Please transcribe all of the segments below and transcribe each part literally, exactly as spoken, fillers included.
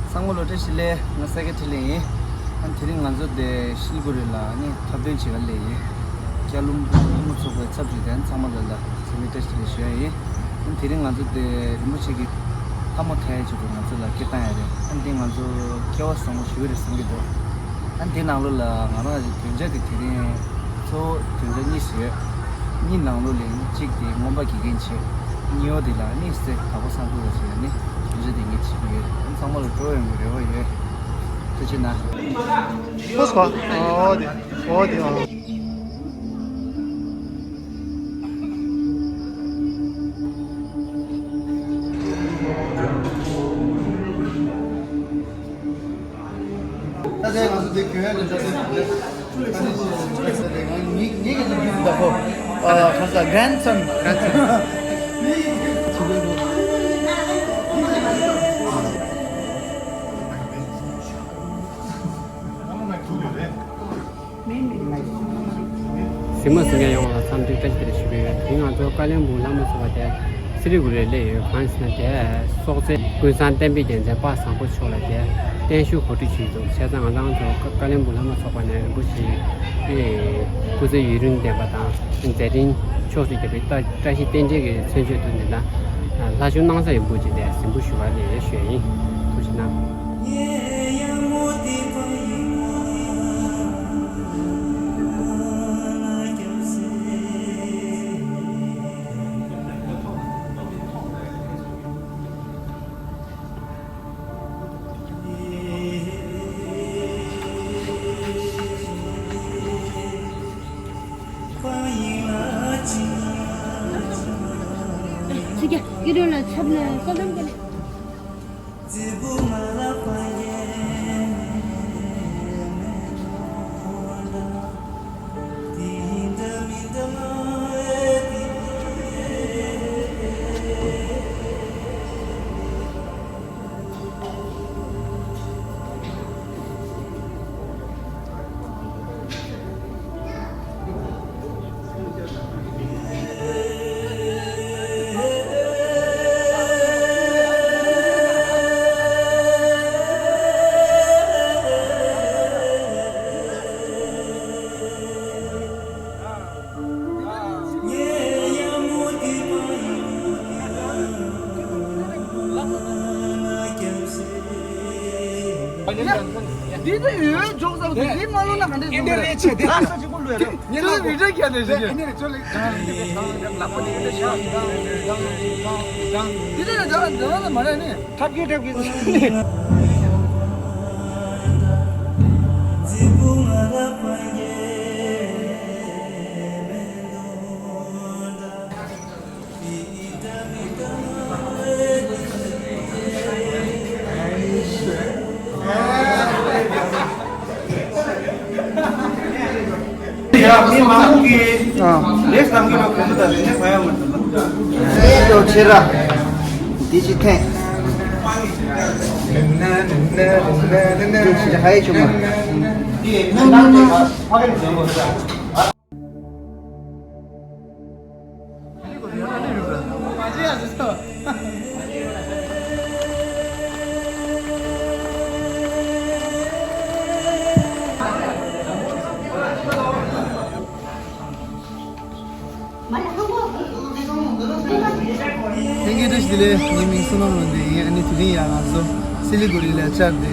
ཚང་མ་ལ་བཀྲ་ཤིས་བདེ་ལེགས། ང་སེ་ཀེ་ཐི་ལི་ཡིན། ཨ་ནི་དེ་རིང་ང་ཚོ་དེ་ཤིལ་གུ་རི་ལ་ཨ་ནི་འཁྲབ་སྟོན་བྱེད་ག་སླེབས་ཡིན། ཀ་ལུན་པུར་ལྷ་མོ་ཚོགས་པའི་ཚབ་ཞུས་ཏེ་ཨ་ནི་ཚང་མ་ལ་ལ་འཚམས་འདྲི་བཀྲ་ཤིས་བདེ་ལེགས་ཞུ་ཡ་ཡིན། ཨ་ནི་དེ་རིང་ང་ཚོ་དེ་རིན་པོ་ཆེ་གི་ལྷ་མོ་མཐའ་ཡས་ཆེད་དུ་ང་ཚོ་ལ་སྐད་བཏང་ཡ་རེད། ཨ་ནི་དེ་ང་ཚོ་སྐལ་བ་བཟང་པོ་ཞེ་པོ་རེད་བསམ་གྱི་འདུག་ཨ་ནི་དེ་ནང་ལོགས་ལ་ང་རང་གི་དོན་བྱ་དེ་དེ་རིང་གཙོ་བོ་དོན་བྱ་གཉིས་ཤིག་ཡོད། གཉིས་ནང་ལོགས་ལས་གཅིག་དེ་རྔོན་པ་དགེ་རྒན་བྱས། གཉིས་པ་དེ་ལ་ནི་སེ་དྭགས་པོ་སང་ཕོད་ལ་བྱས་ནས་དོན་བྱ་དེ་ངས་བྱེད་ཀྱི་ཡོད། ཨ་ནི་ཚང་མ་ལ་སྤྲོ་ཡོང་གི་རེ་བ་ཡོད། ཐུགས་རྗེ་གནང་། ཕོ་སྐོ། ཨོ་དེ། ཨོ་དེ་ཨོ། ད་ལྟའི་ང་ཚོ་འདི་གྱོན་ཡ་ལས་འདྲ་ཟེར་ཏེ། ངེད་ཀྱི་ནུ་བོ་ད་ཧོ། ཨ། ཁ་ས་གྷ་རན་སོན། གྷ་རན་སོན། གཟིགས་མོ་གཟིགས་མཁན་ཡོངས་ལ་འཚམས་འདྲི་བཀྲ་ཤིས་བདེ་ལེགས་ཞུ་གི་ཡོད། དེ་ང་ཚོ་ཀ་ལོན་སྦུག་ལྷ་མོ་ཚོགས་པ་དེ་སི་ལི་གུ་རིར་སླེབས་ཡོད། གང་ཟེར་ན་དེ་སོག་རྩེ་ཀུན་བཟང་བསྟན་པའི་རྒྱལ་མཚན་དཔལ་བཟང་པོ་མཆོག་ལ་དེ་བརྟན་བཞུགས་གོ་སྒྲིག་ཞུས་འདུག་བྱས་ཙང་ང་རང་ཚོ་ཀ་ལོན་སྦུག་ལྷ་མོ་ཚོགས་པ་ནས་རིན་པོ་ཆེ་སྐུ་ཚེ་ཡུན་རིང་ལྡན་པ་དང་མཛད་འཕྲིན་ཕྱོགས་སུ་རྒྱས་པའི་བཀྲ་ཤིས་རྟེན་འབྲེལ་གྱི་མཚོན་བརྗོད་དུ་འདི་ལྟར་ལྷ་ཆོས་གནང་ས་ཡོད་འབུལ་གྱི་དེ་གཟིམ་འབུལ་ཞུ་བ་ལས་ཞུ་ཡ་ཡིན། ཐུགས་རྗེ་གནང་། ཚིག་རྒྱ་ཡུ་རོ་ལ་ཆབ་ལ་ས་ལམ་ག་ལེ། འདི་ནི་འོས་འཇོག་ཟེར་བ་དེ་འདི་མ་ལོན་ན་ག་འདྲས་འདི་འདྲ་རེད་ཆེ་དེ། ལག་ས་གཅིག་པོ་ལོས་རེད། ཉེ་ལག་པོ་འདི་འདྲ་ཁྱེར་ནས་ཞིག་གི་འདི་ནས་ཅོ་ལེ་ལག་པ་འདི་འདྲ་ཤག་འདི་འདྲ་འདྲ་མ་རེད་ནི། ཐབས་ཀྱིས་ཐབས་ཀྱིས། ཡ་མི་མང་པོ་གིས་ཨ་ལེགས་བསམ་གྱི་རོགས་གོན་པ་དང་ལེགས་ཕ་ཡ་མ་ཐུབ། ཨེ་ལོ་ཆེ་ར། འདི་ཅི་ཐེངས། འདི་ཅི་ཧ་ཡེ་ཆུ་མ། ལྷན་རྒྱས་བཀྲ་ཤིས་བདེ་ལེགས། ངའི་མིང་བསོད་ནམས་ལྷུན་པོ་ཡིན། ཨ་ནི་དེ་རིང་ཡང་ང་ཚོ་སི་ལི་གུ་རི་ལ་བཅར་བསྡད་ཡོད། དེ་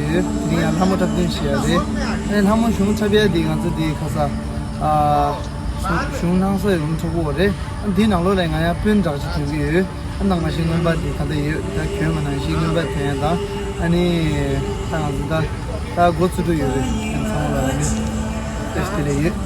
རིང་ཡང་ལྷ་མོ་འཁྲབ་སྟོན་བྱེད་ཡ་རེད། ཨ་ནི་ལྷ་མོ་གཞུང་འཁྲབ་ཡ་དེ་ང་ཚོ་དེ་ཁ་ས་ཨ་གཞུང་གནང་ས་ཡོད་མཁན་ཚོགས་པ་རེད། ཨ་ནི་དེའི་ནང་ལོགས་ལ་ང་ཡང་སྤུན་འདྲ་ཅིག་ཐོན་གྱི་ཡོད། ཨ་ནང་མ་ཤི་རྔོན་པ་དེ་ད་ལྟ་ཡོད། ད་གྱོན་མ་ནང་ཤི་རྔོན་པ་ཐོན་ཡ་དང་། ཨ་ནི་ད་ང་ཚོ་ད་ད་འགོ་ཚུགས་འགྲོ་ཡོད་རེད། ཨ་ནི་ཚང་མ་ལ་ཨ་ནི་བཀྲ་ཤིས་བདེ་ལེགས་ཡོད།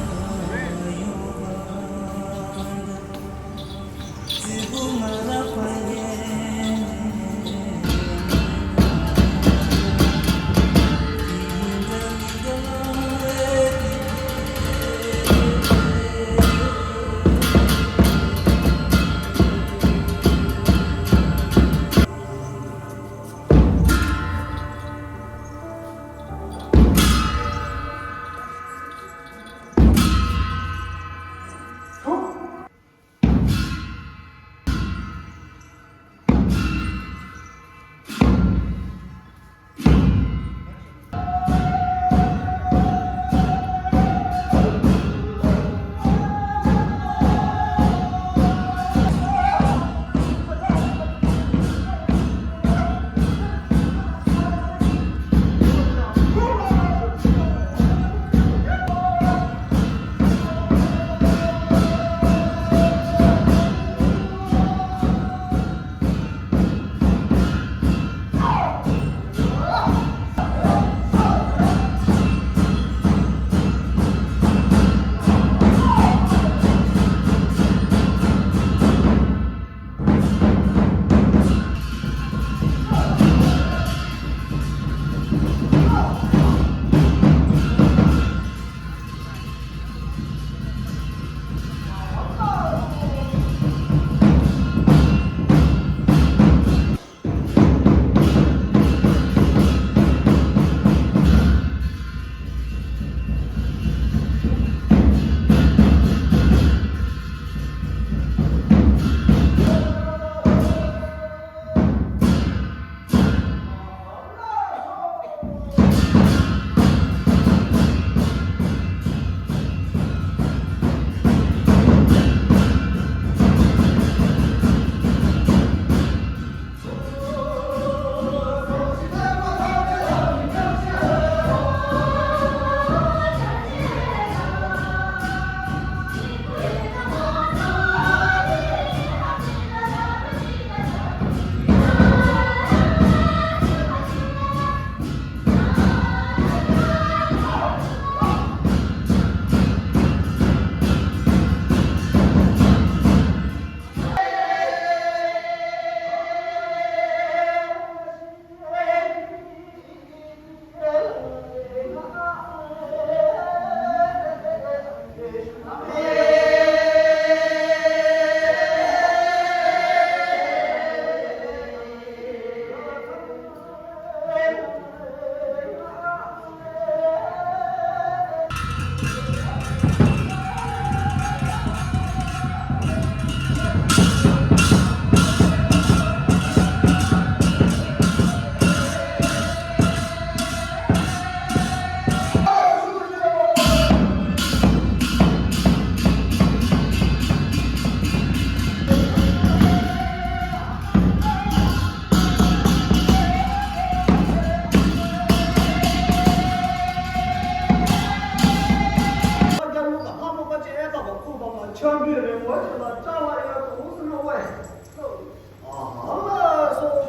ཆང་གི་རིན་པོ་ཆེ་ལ་སྐྲག་པ་ཡོད་དོ་ཟེར་ན་ཝེ། ཨ་ཧ་ལ་སོ།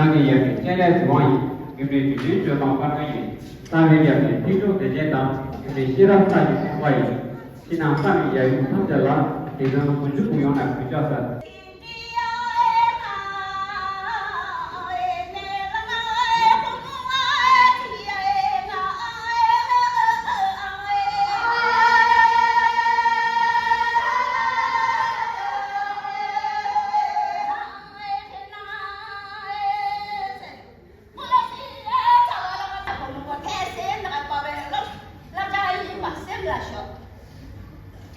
ནང་གི་ཡབ་ཀྱི་སྤྱན་རས་གཟིགས་དབང་ཡིན། རྒྱུ་འབྲས་རྒྱུ་མཚན་བརྗོད་དང་བཀའ་འཁྲོལ་ཡིན། བསམ་པའི་ཡབ་ཀྱི་ཐེག་མཆོག་བདེ་ཆེན་དང་། རྒྱུ་འབྲས་ཤེས་རབ་ས་ཀྱི་ཕུང་པ་ཡིན། ཕྱི་ནང་བསམ་པའི་ཡབ་ཡུམ་ཐམས་ཅད་ལ། དེ་དོན་དགུ་འཇུག་གུ་ཡོང་ན་གུས་ཕྱག་འཚལ།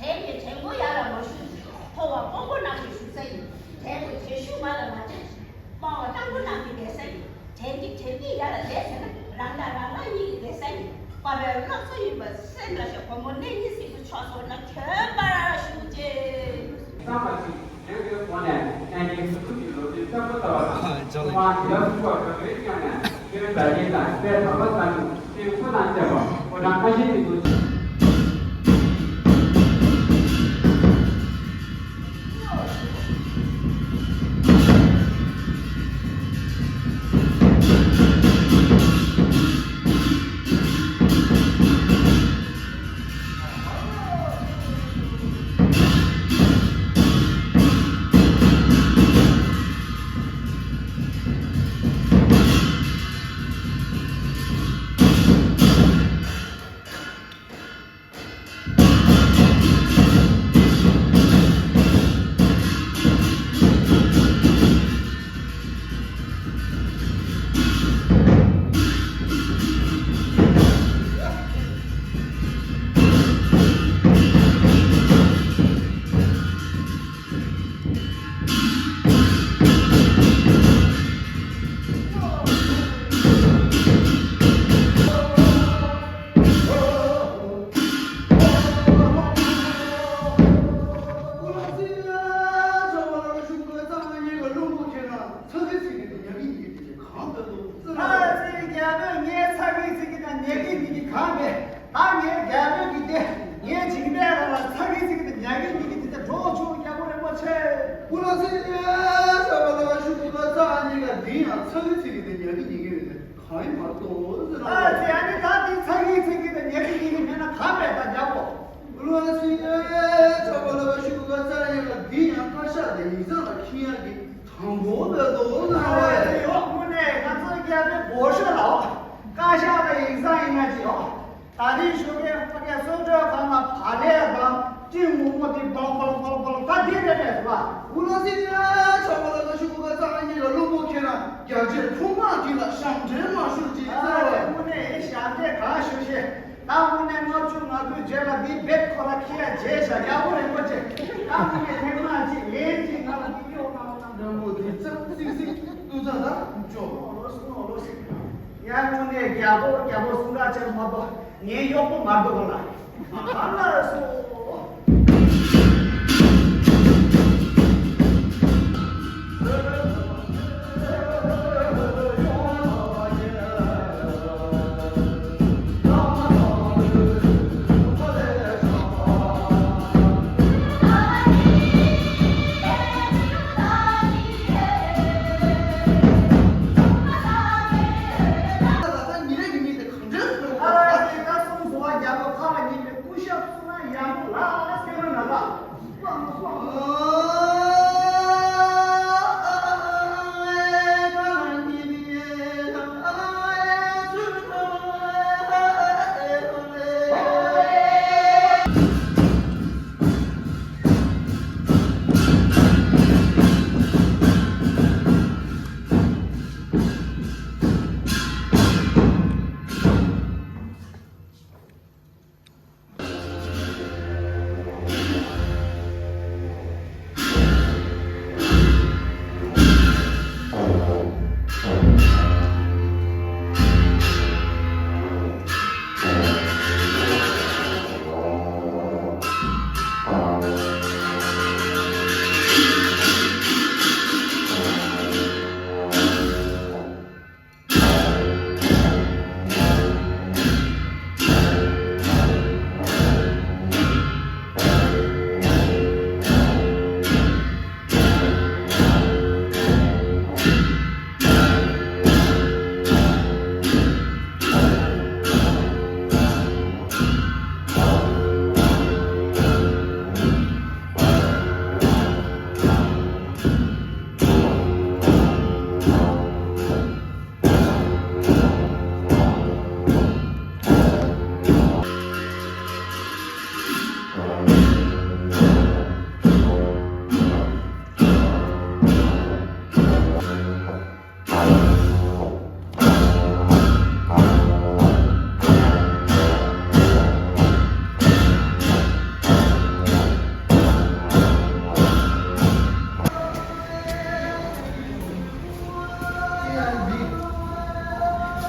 དྲན་གྱི་དྲན་པོ་ཡར་ལ་མ་ཞུ། མཐོ་བ་དཔོན་པོ་རྣམས་ཀྱི་ཞུ་ས་ཡིན། དྲན་པའི་དྲན་ཤུགས་མར་ལ་མ་སྤྲད། སྤང་བ་སྤྲང་པོ་རྣམས་ཀྱི་བསྡད་ས་ཡིན། དྲན་གྱི་དྲན་གྱིས་ཡར་ལ་བསྡད་ཟེར་ན། རང་དང་རང་དབང་གཉིས་ཀྱི་བསྡད་ས་ཡིན། དཔའ་བོའི་སློབ་གསོ་ཡིན་པ་སེམས་ལ་ཞོག་སྒོ་མོ་གནས་གཉིས་གཟིགས་པའི་ཕྱོགས་སོགས་ལ་གྱོན་པར་ཞུ་རྗེས། བསམ་པ་ཞིག་དྲན་པའི་སྒོ་ནས་གནས་ཆེན་གཟིགས་སྐུ་གི་ལོ་རྒྱུས་གསལ་པོ་ལྟ་བ་དང་། ཐོག་མར་ཞི་ལྷ་ཕུར་པ་དགའ་བའི་སྐྱོན་ནས་སྐྱོན་ཟླ་རྒྱལ་དང་དཔལ་དམ་པ་ས་ནུ་སྟེང་ཁོ་ན་བཅས་པ་ཕོ་བྲང་ཁ་ཤས་ཀྱི་ལོ་རྒྱུས། ད་ངས་རྒྱལ་པོ་གི་དེ་ངའི་བྱིས་པའི་རང་ལ་ཚ་གི་ཚིག་གི་དེ་ཉག་གི་ཉིག་གི་དེ་ད་འགྲོ་ཆུག་རྒྱལ་པོ་རིན་པོ་ཆེ། ཀུ་ལ་སི་ཡ་ཆ་པ་ལ་ཤུ་ཀུ་ཀ་ཚ་ཉིག་ག་འདི་ཡང་ཚ་གི་ཚིག་གི་དེ་ཉག་གི་ཉིག་གི་ཡོད་དེ་གང་ཡིན་མ་གཏོགས་ཟེར་ཨ་ཙི་ཨ་ནི་ད་དེ་ཚ་གི་ཚིག་གི་དེ་ཉག་གི་ཉིག་གི་མེད་ན་ག་མེད་ད་རྒྱལ་པོ། ཀུ་ལ་སི་ཡ་ཆ་པ་ལ་ཤུ་ཀུ་ཀ་ཚ་ཉིག་ག་འདི་ཡང་བཀའ་ཤག་དེ་ཡིག་ཚང་ལ་འཁྱེར་ཡག་གི་དང་པོ་ལ་དོ་ལ་ཨ་ཙི་ཡོག་དངོས་གནས་ང་ཚོ་རྒྱལ་པོའི་སྒོ་ཤོད་ལ་བཀའ་ཤག་དེ་ཡིག་ཚང་ཡིན་ན་ཅི་ཡོག་ད་རེས་ཞོགས་ཀས་ཕ་གིའི་གསོལ་མགྲོན་ཁང་ལ་བག་ལེབ་དང་སྤྲིན་སྔོན་མོ་དེ་བལ་བལ་བལ་བལ་ད་དེ་རེད་པས་ལ། ཀུ་ལ་སི་ཡ་ཆ་པ་ལ་ཤུ་ཀུ་ཀ་ཚ་ཉིག་ག་བློན་པོ་ཁྱེད་རང་རྒྱ་ཆེར་ཁུངས་མ་དེ་ལ་ཞབས་འདྲེན་མ་ཞུ་ཅིག་ཨ་ཟེར་བས། དངོས་གནས་ཞབས་འདྲེན་གང་ཞུ་ཤེས། ད་དངོས་གནས་ལྔ་བཅུ་ང་དགུའི་རྗེས་ལ་འདི་བེད་ཁོ་ར་ཁྱེད་ཡ་རྗེས་བཞག་རྒྱལ་པོ་རིན་པོ་ཆེ། ད་དངོས་གནས་ཐེངས་མ་གཅིག་ལན་གཅིག་ང་ལ་འདི་གཡོག་གནང་གནང་། འདྲ་མོ་དེ་ཙག་ཙིག་ཙིག་ཏུ་ཙག་ད་ཅོ། ཨོ་ལོ་སོང་ཨོ་ལོ་སོང་། ཡ་དངོས་གནས་རྒྱལ་པོ་རྒྱལ་པོ་གསུང་ག་ཅེར་མ་གཏོགས་ངའི་གཡོག་པོ་མ་གཏོགས་ལ་ཨ་ལ་སོ།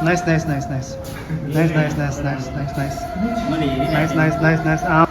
Nice, nice, nice, nice. Nice, nice, nice, nice, nice, nice. Nice, nice, nice, nice. Ah.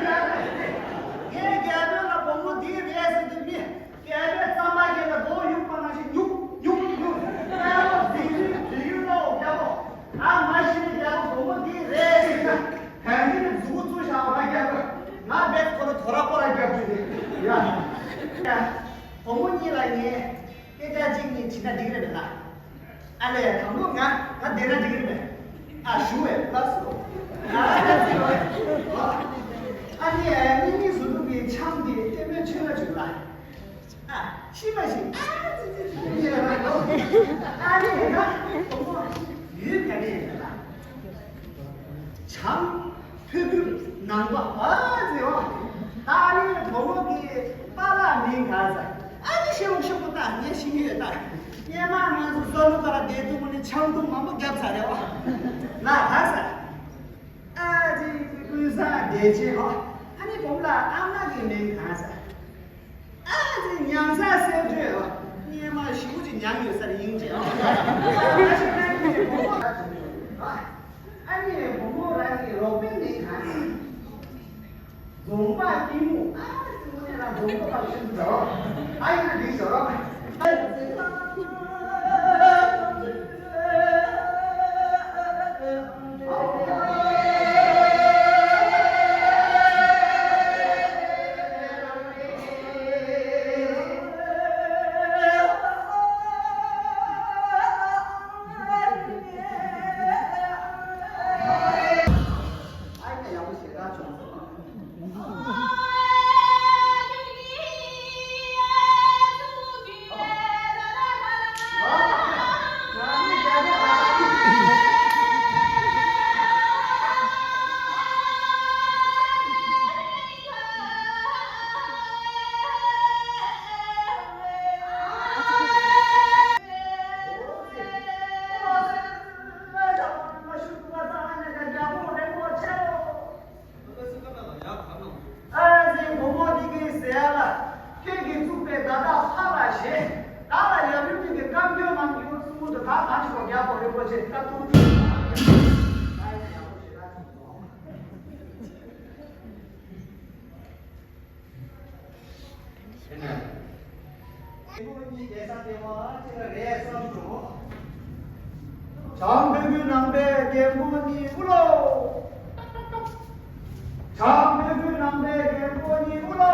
ངའི་རྒྱལ་པོ་ལ་བུ་མོ་འདི་རེད་ཟེར་དུས་མི། རྒྱལ་པོའི་རྩམ་པ་ཡིན་ལ་མགོ་གཡུག་པ་ནང་བཞིན་གཡུག་གཡུག་གཡུག་དཔལ་ལོ་འཛིན་རྒྱུའི་དུས་ཡུན་ལོ་རྒྱལ་པོ། ཨ་མ་གཞི་ནས་རྒྱལ་པོ་བུ་མོ་འདི་རེད་ཟེར་ན། བན་དེ་ནས་མཛུ་གུ་བཙུགས་བཞག་པ་རྒྱལ་པོ། ང་བེད་ཁོ་ན་ཐོ་ར་ཀོ་ར་རྒྱབ་དུས་རེད་ཡ། བུ་མོ་གཉིས་ལ་ངས་སྐད་ཆ་གཅིག་གཉིས་དྲིས་ན་འགྲིག་རེད་མེད་ལ། ཨ་ལས་དང་པོ་ང་ང་བསྡད་ན་འགྲིག་གི་མེད། ཨ་ཞུ་བས་ལགས་སོ། ཨ་ནི་ཨ་ནི་གཉིས་གཉིས་སུ་ལུག་གི་ཆང་འདི་ལྟད་མོའི་ཆོས་ལ་བྱུང་ལ། ཨ་ ཤི་མ་ཤི། ཨ་ཙི་ཙི་ཙི་ཙི་ཡ་ར་ལོ། ཨ་ནི་ཡ་ཡུལ་ག་ནས་ཡིན་ལ། བྱང་ཕུ་གུ་ནང་པ་ཨ་ཙི་འོ། ད་ནི་བུ་མོ་གི་པཱ་ལགས་མིང་ག་ཟེར། ཨ་ནི་ཤེས་མོ་ཤོག་པོ་ད་ངས་ཤེས་ཀྱི་ཡོད་ད། སྔོན་མ་ང་ཚོ་བསོད་ནམས་པ་ལ་བསྡད་དུས་ནི་ཆང་འཐུང་མང་པོ་བརྒྱབ་ཚར་རེད་བ། ལ་ག་ཟེར། ཨ་ཙི་ཀུན་བཟང་བདེ་ཆེན་འོ། ཨ་ནི་བུ་མོ་ལ་ཨ་མ་གི་མིང་ག་ཟེར། ཨ་ཙི་ཉང་ས་སེ་འབྲས། སྔོན་མ་ཞེ་པོ་ཅིག་ཉང་ཡོད་ས་རེད་ཡིན་ཅེ། ཨ་ནི་བུ་མོ་རང་གི་རོགས་པའི་མིང་ག་རེད། རྫོང་པ་སྐྱིད་མོ། ཨ་ཙི་དངོས་གནས་རང་རྫོང་པ་ཕར་ཤོད་འདུག་ཨ་ཡིན་ན་འགྲིག་ཤོག་རོགས། ཨ་ཙི་བུ་མོ་འདི་གའི་ཟེར་ཡ་ལ། ཁྱེད་ཀྱིས་བཙུགས་པའི་བརྡ་དག་ཕར་ལ་བཞེས། བདག་ལ་ཡབ་ཡུམ་གཉིས་ཀྱི་བཀའ་འགྱུར་གནང་རྒྱུ་གསུང་གི་འདུག་ད་གང་ཞིག་གོ་རྒྱལ་པོ་རིན་པོ་ཆེ་བཀའ་ཐུགས་ཀྱིས། བྱང་ཕུ་གུ་ནང་པའི་རྒན་པོ་གཉིས་དབུ་ལོ། བྱང་ཕུ་གུ་ནང་པའི་རྒན་པོ་གཉིས་དབུ་ལོ།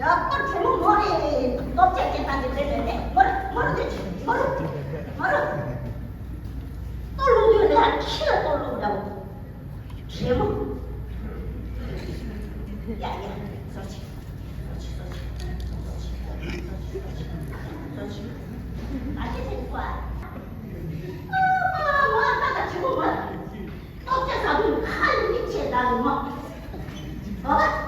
ཡག་པོ་གྲོགས་མོ་མོ་རེད། སྟོབས་ཆེ་ཅན་དང་འདི་འདྲ་རེད་རེད། མོ་རེད་མོ་རེད་མོ་རེད་མོ་རེད། ལྟོ་བླུགས་དུས་ལས་ཁྱི་ལ་ལྟོ་བླུགས་འདྲ་བོ། གྲོགས་མོ། ཡ་ཡ། སོ་ཆི། སོ་ཆི་སོ་ཆི། སོ་ཆི། ཨ་ཅེ་ཅེ་ཀ། ཨ་མ་མ་ད་ད་གྲོགས་མོ་མོ། ཏོག་ཙེ་ཟ་དུས་ཁ་ལ་མིག་ཆེ་ད་ལུ་མ། ཨ།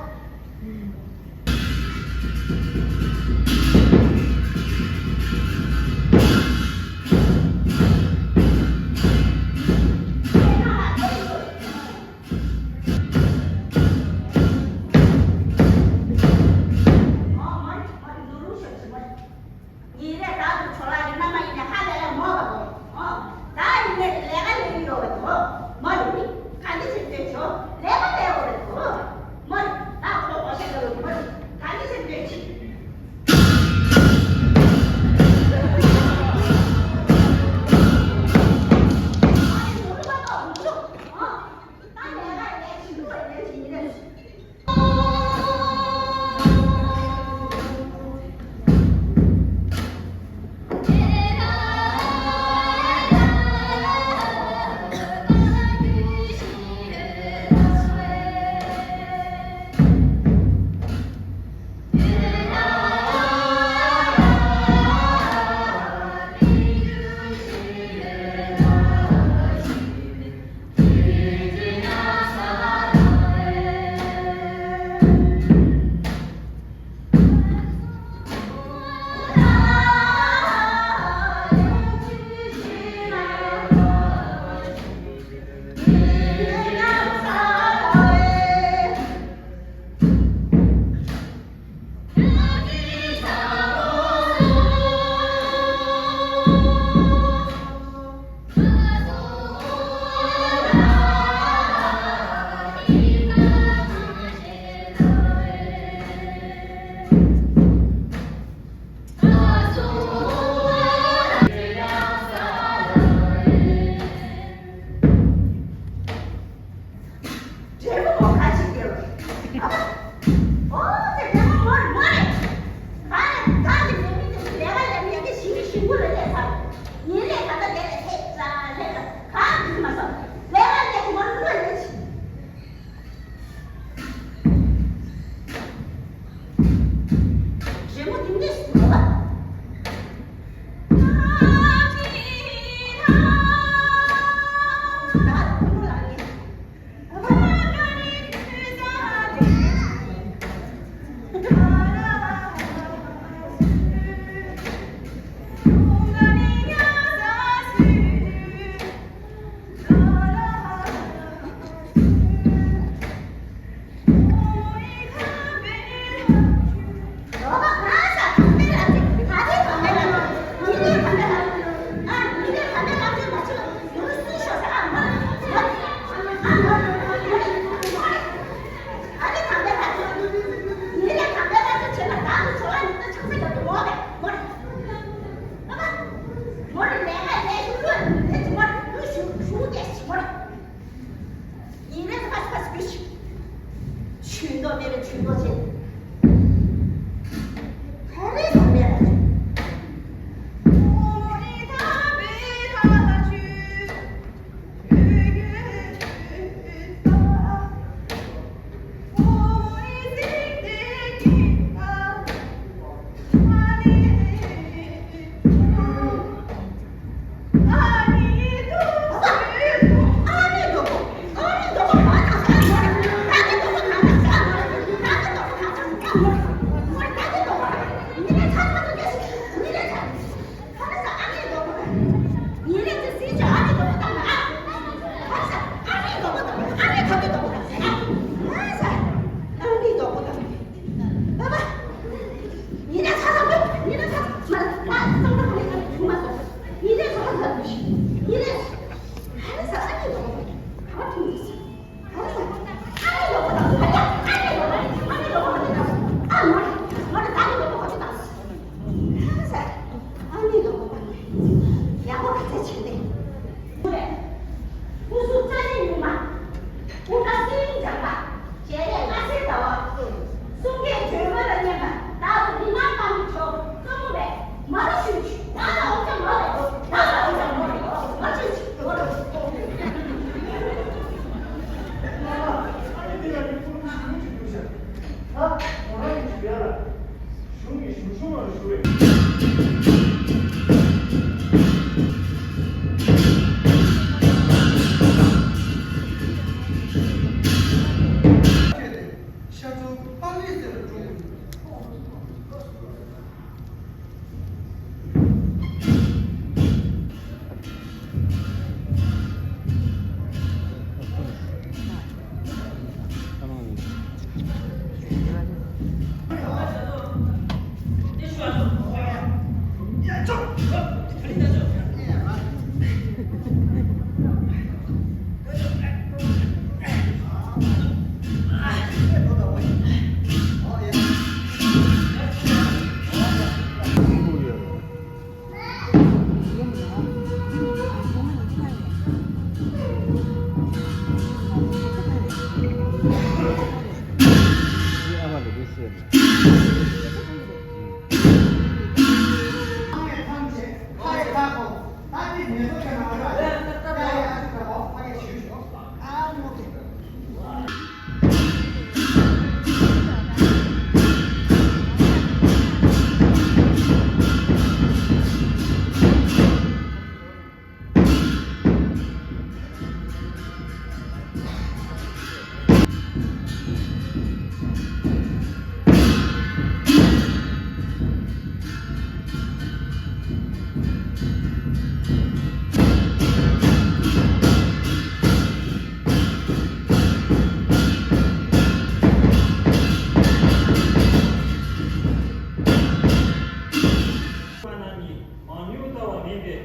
མང་ཉུང་ལྟ་བ་མིན་པས།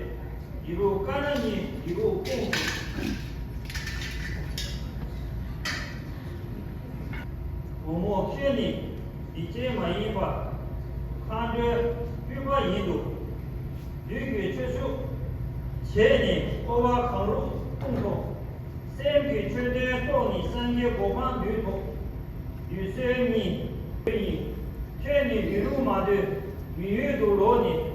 ཡི་རུ་ཀ་ན་ཉིད་ཡི་རུ་ཀུན། བུ་མོ་ཁྱོད་ནི་སྡིག་ཅན་མ་ཡིན་པ། མཁའ་འགྲོའི་སྤྲུལ་པ་ཡིན་འདུག་བདུད་ཀྱི་ཆོས་ཕྱོགས་བྱས་ནས་འཁོར་བ་གང་རུང་སྤོང་དང་། སེམས་ཀྱི་མཆོད་རྟེན་བཏོད་ནས་སངས་རྒྱས་གོ་འཕང་འདུས་ཐོབ། བདུད་སྲོད་ཉིད་ཡིན། ཁྱོད་ནི་ཡུལ་ལུང་མ་འདོད་མི་ཡུལ་དུ་ལོག་ནས་